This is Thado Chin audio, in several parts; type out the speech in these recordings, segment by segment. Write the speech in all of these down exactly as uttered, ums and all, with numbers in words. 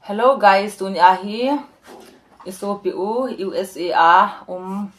Hello guys, tuni ahi isopi u U S A a um,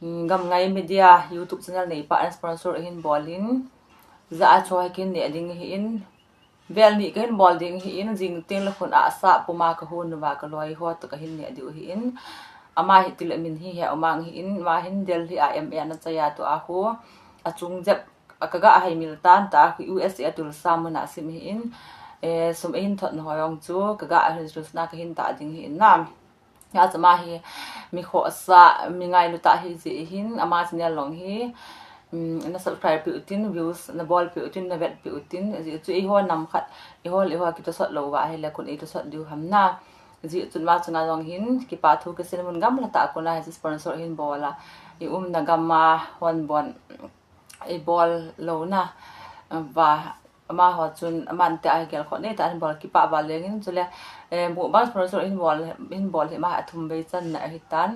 mm, Gamngai Media YouTube channel neipa an sponsor ahin bolin, ja a cho hi kin ne ding hi in, vel ni kahin bol ding hi in, jing ting le khun a sa puma ka hun va ka loi ho to kahin ne diu hi in, ama hi tile min hi he umang hi in, ma hin Delhi a M A na chaya to a hu, achung jep, a ka ga hai mil tan ta, U S A a Tulsa mun a sim hi in, eh, sum ahin thot na ho jong chu, ka ga hai Tulsa na kahin ta ding hi in na. Ya chama hi, mi khosa, mi ngailu ta hi ji hin, ama channel long hi, um, na subscribe pi utin, views na bol pi utin, na vet pi utin, ji chu i ho nam khat, i ho le ho ki to sot lo va hi le kun i to sot diu ham na. Ji chun ma chunga long hin, kipa thu kisin mun gam la ta kuna hi sponsor hin bola. I um na gam ma hon bon, i bol lo na, va, ama ho chun, aman te a hi gel khot nei ta hin bol kipa va leng in chule, eh, bu bang sponsor hin bol, hin bol hi ma a thum vei chan na hi tan.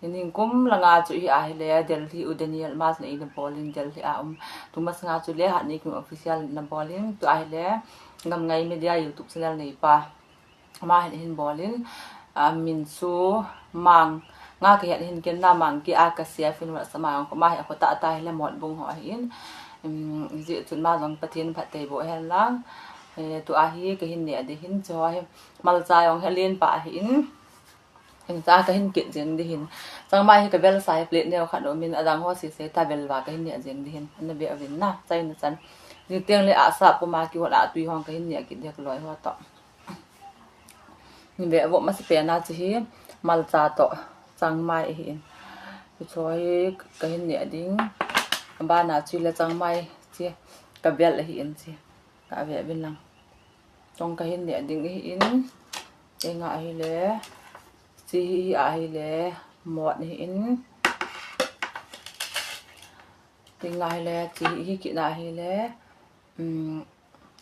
Hi ning kum langa chu hi a hi le, Delhi u Daniel ma chun i na bol in Delhi a um. Tu ma sanga chu le ha ni kum official na bol in, tu a hi le, Gamngai Media YouTube channel neipa. Ama hin, hin bolin, a, min chu Mang, nga ka hian hin ken na Mang ki a ka sia fin wa sa Mang, ama hi a kho ta ta hi le Mot Bung ho hin, um, ji chun ma jong Pathen phat tei bo hen lang, eh, tu a hi ka hin ne a di hin chu hi, malcha jong hi len pa a hin, hin cha ka hin kit jeng di hin, chang ma hi ka vel sa hi plate neo khat no min a dang ho si se ta vel va ka hin ne a jeng di hin, na be a vin na, chai na chan, ni teng le a sa puma ki hot a tui hong ka hin ne a kit dek loi ho to. Ve vo masa pena chu hi malcha to changmai ahi in. Chu hi ka hin ne ding. Bana chu le changmai chi ka bel ahi in chi. Ka ve vin lang. Chong ka hin ne ding ahi in. Enga ahi le. Chi hi ahi le. Mot ahi in. Tinga ahi le. Chi hi kina ahi le. Um,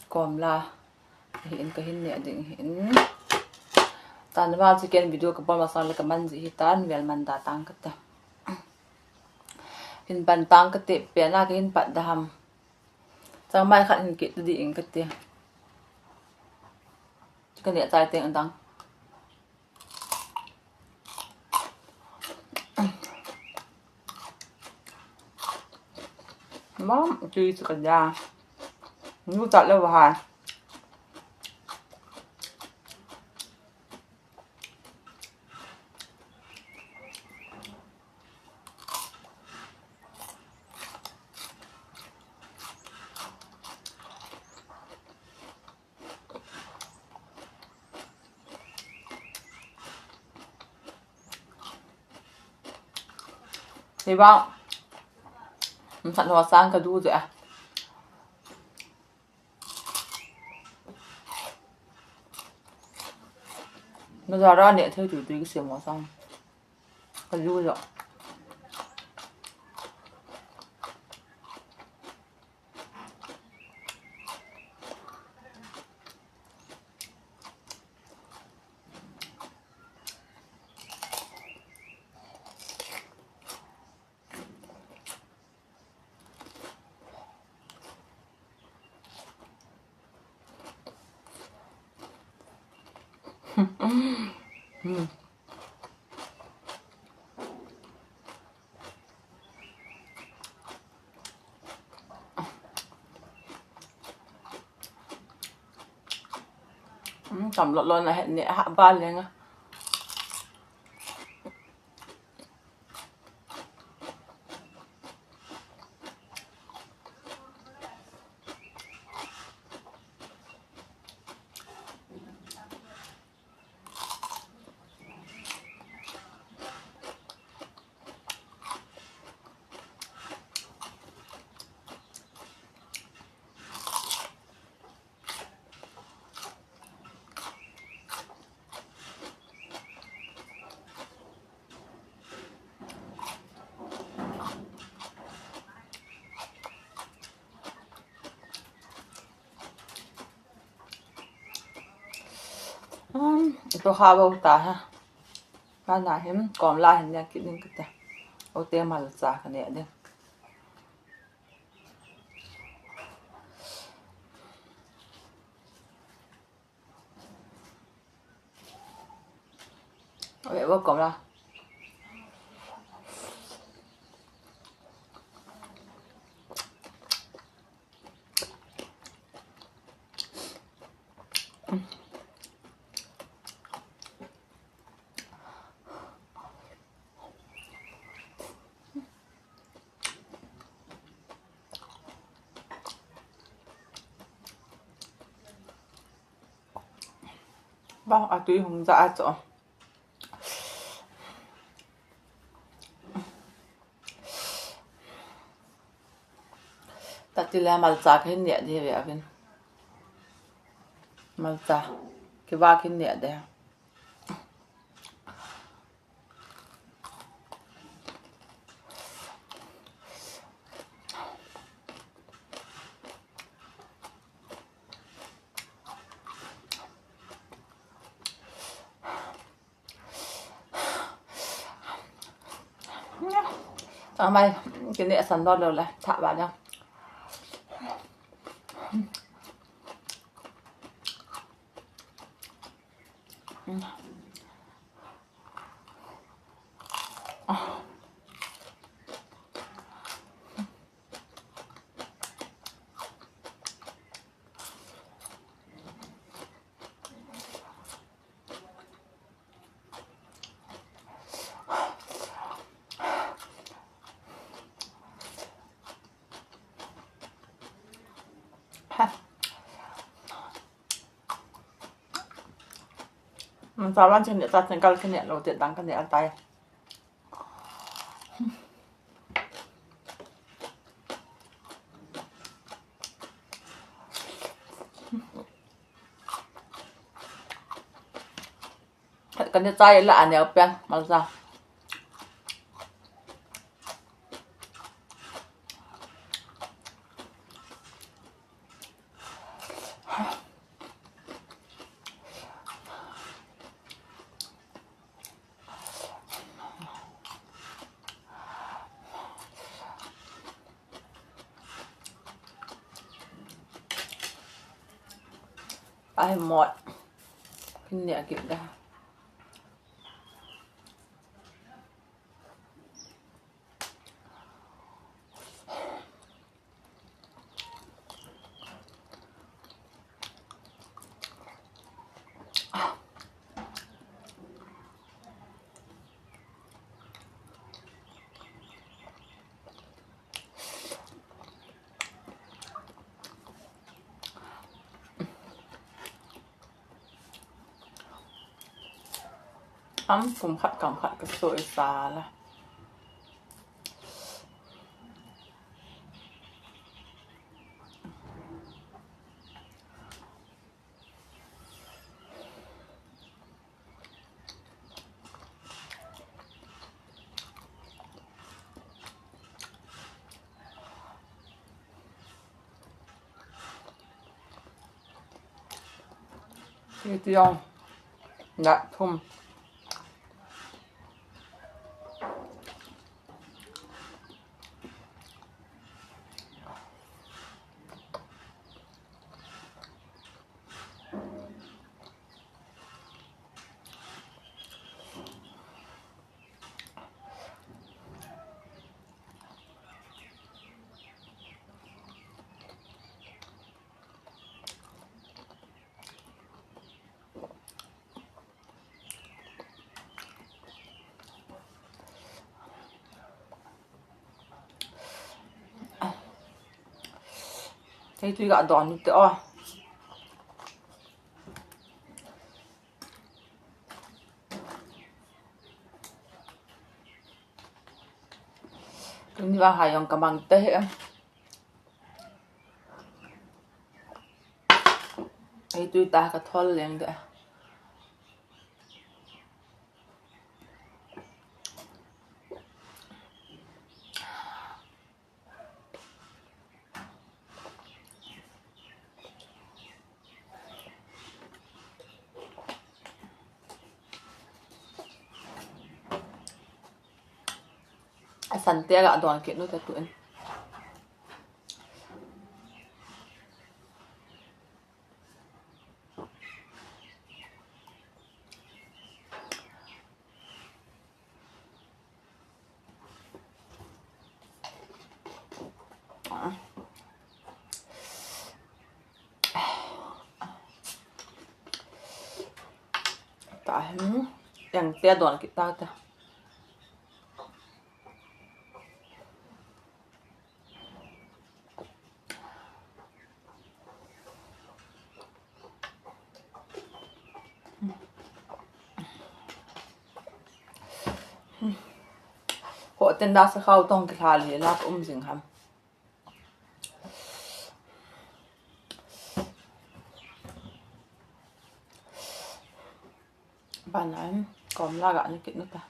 komla. Hi in ka hin ne ding hi in. Tan val chi ken video ka bol masang le ka man ji hi tan vel man da tang ka ta. Hin pan tang ka te pe na ka hin pat da ham. Changmai khat hin kit di in ka te. Ka ne chai teng dang. Mom, tui chu ka ja. Nu ta le wa hai. Hi vang. Hm, san ho sang ka du je a. Na ja ra ne thei tu tu ki sem ho sang. Ka du je. Hm, tam lot lot na het ne ha ba leng a. Um, ito kha bo ta ha. Kana hin, komla hin ne kit ning kate. Ute malcha ka ne ding. Ave, vo kom la. Bang atui hung ja a cho. Tati le malcha kahin neh di ve avin. Malcha. Kiva kahin neh di. Amai, kini asan do lo le, tha ba le. Saban chun ta chen kal kene lo te dang kene altai. Kani chai la ane pen malcha. Ai mot. Kini akit da. Am kum khat kam khat ka soi sa la. Ti ti jong. Nga thum. Kei tui ga don te o. Tuni vang hai jong ka mang te he. Ei tui ta ka thol leng de. Asan te ga don kit nu ta tu in. Ahem, engte don kit tau te. Ho ten da sa khau tong kilha le la um jing ham. Bana em, kom la ga ni kit nu ta.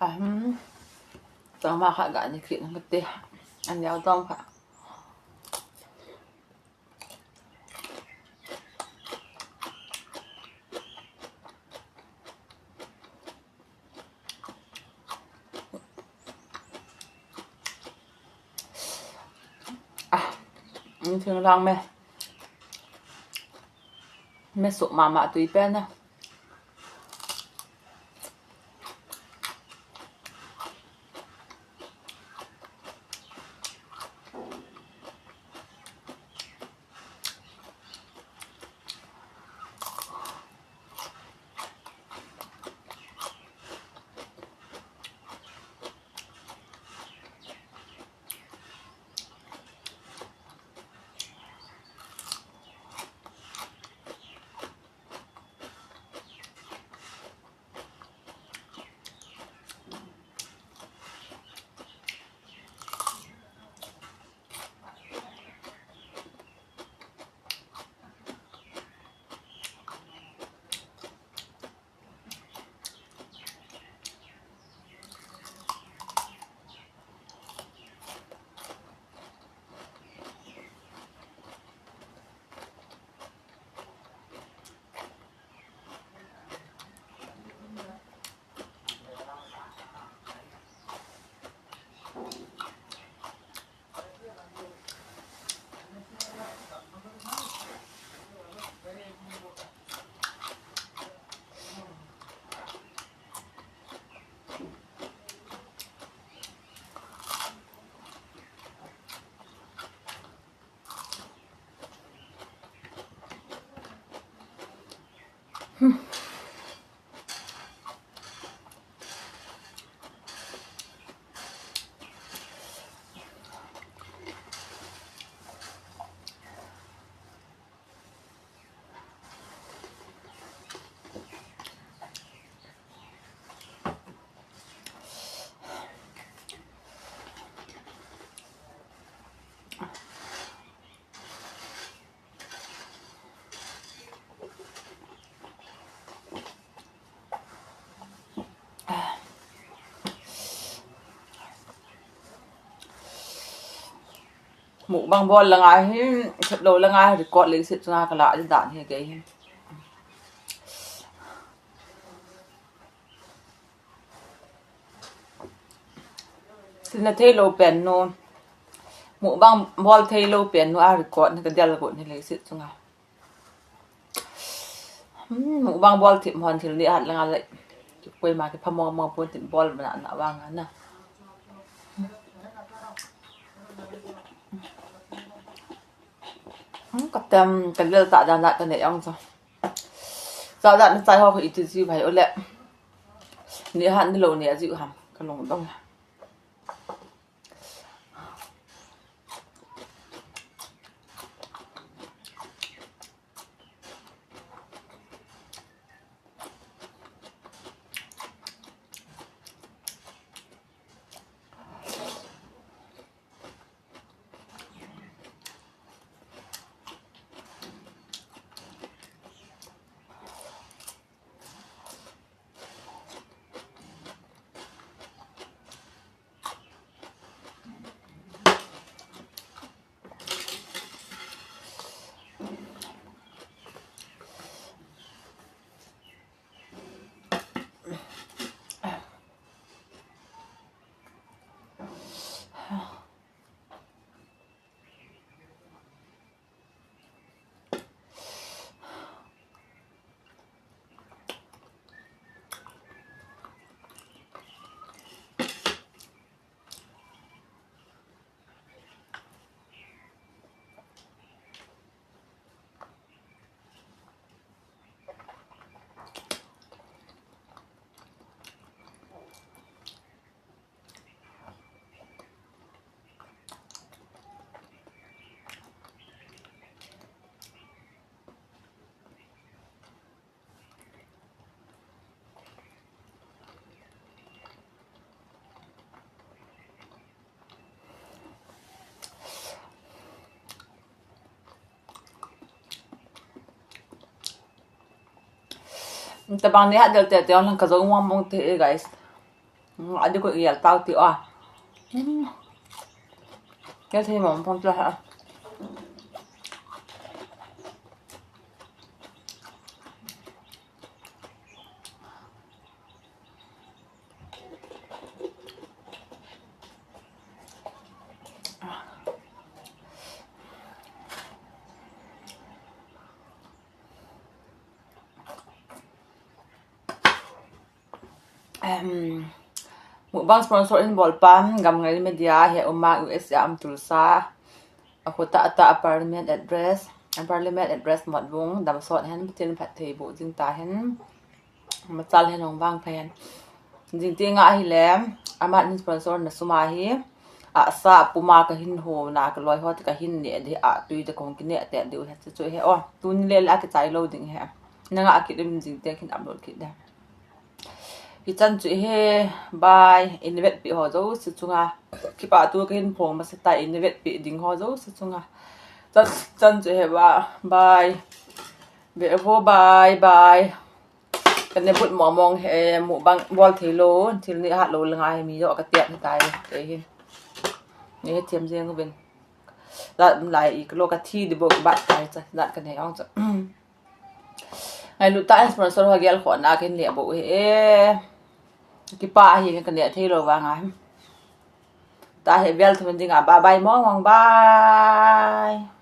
Ahem. Tama kha ga ni kit na te. An yau tong kha. Ah, thing lang me. Me su mama tui pen na. Mukbang bol langa hi, thep lou langa hi, record leiset chunga kala di dan hi kei hi. Silna thei lou pen nu. Mukbang bol thei lou pen nu a record ni ka del got ni leiset chunga. Hmm, mukbang bol thip hon thil ni hat langa le. Koima kipha mong mong pon tin bol mana na vang na. Hmm, ka tem, ka lel ta dan la ka ne ang sa. Sa dan na chai ho ko iti ji bai ole. Ni han ni lo ni a ji ham. Ka long dong. Tabang ni hat del te te lang ka jong mong mong te, guys. Adi ko ial tau ti a. Ke thei mong mong te ha. Em, mukbang sponsor in bol pan, Gamngai Media, he uma U S A am Tulsa. A khuta ata a parliament address, a parliament address mot bung, dam sot hen, Pathen phat thei bu jing ta hen. Machal hen hong vang pha hen. Jing ti nga hi le, amat in sponsor na suma hi. A sa puma ka hin ho na ka loi ho te ka hin ne de a tui te kong kine te de u he chu he o. Tuni le le a ke chai lo ding he. Na nga a ki lim jing te kin upload ki de. Hi chan chu he, bye. In vetpi ho jouse chunga. Kipa thu ka hin phong masa ta, in vetpi ding ho jouse chunga. Chan, chan chu he ba, bye. Ve vo, bye, bye. Ka ne but mong mong he, mukbang bol thei lo, thil ni hat lo le nga he mi jo ka tiat hi tai, te hin. Ni he thiam jeng uvin. Lat lai i ka lo ka thi di bo ka bat tai cha, lat ka ne ong cha. Ngailut tah in sponsor ho gel kho na ken le bo he. Kipa hi ka ne thei lo vang a. Ta he vel thum ding a, bye bye mong mong, bye.